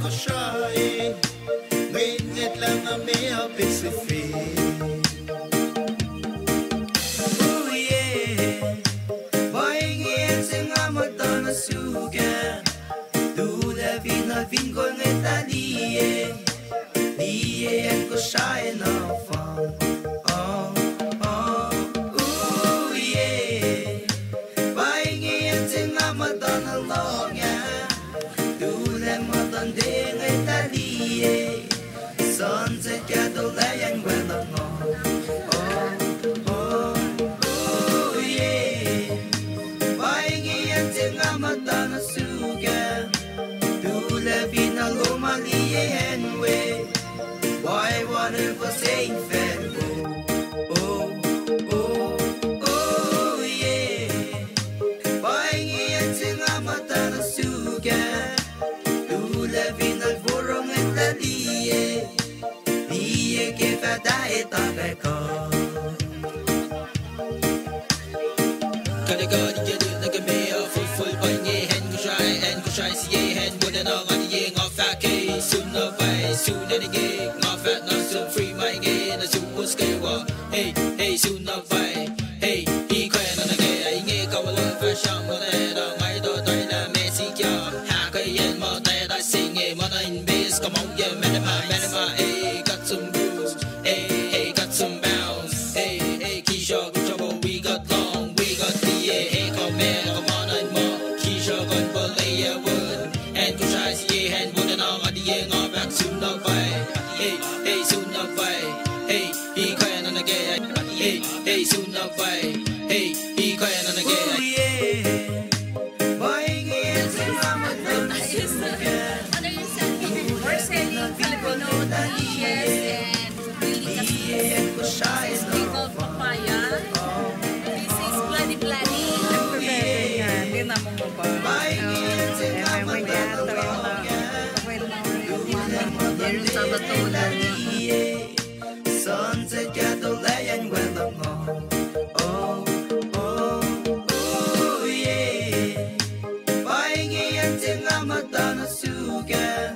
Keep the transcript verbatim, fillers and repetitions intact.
Kosrae, mwe ngwetlah nga meoa Pacific. Uye, pa inge acn se nga muhta nuh suk ah. Tulah fin nuh fin kol ngwetlah liye, liye acn Kosrae nohfohn. Uye, pa inge acn se nga muhta nuh lohng ah. Tulah muhtuhnte ngwetlah liye, sunset kahto lah acn weluhng uh. Uye, pa inge acn se nga muhta nuh suk ah. Tulah fin nuh lohm ah liye acn we, why whatever se in fahk. Uye, pa inge acn se nga muhta nuh suk ah. Tulah fin nuh forongwetlah liye, liye ke fahtah etuh pac kuh. Kalekuh nuh ke lutlut nuh ke meoa fulful, pa inge acn Kosrae, acn Kosrae sie acn wolacna nga liye. Nga fahk ke sun na pwacye, sun acn inge, nga fahk nuh sum free ma inge nuh suwos kwewa. Hey, hey, sun na pwacye, hey, ikac na nuh ke inge kawuck fahsr ma lwelah nga etuh tari lah meac sikyak. Ahkkweyacn ma lwelah se inge, ma na in base kuh ma uyac, malema, malema, hey, kuht som kus, hey, hey, kuht som bounce, hey, hey, kisruck, trouble, wi kuht lohng, wi kuht liye, hey, kuh meac, kuh ma na in muh, kisruck, unbelievable. Acn Kosrae sie acn wolacna nga liye. Nga fahk sun na pwacye, hey, hey, sun na pwacye, hey, ikac na nuh ke, hey, hey, sun na pwacye, hey, ikac na nuh ke. We're selling Filipino dishes and This is Bloody Bloody. Meron sa ba to na? Sunset kahto lah acn weluhng uh. Oh, oh, oh, yeah. Pa inge acn se nga muhta nuh suk ah.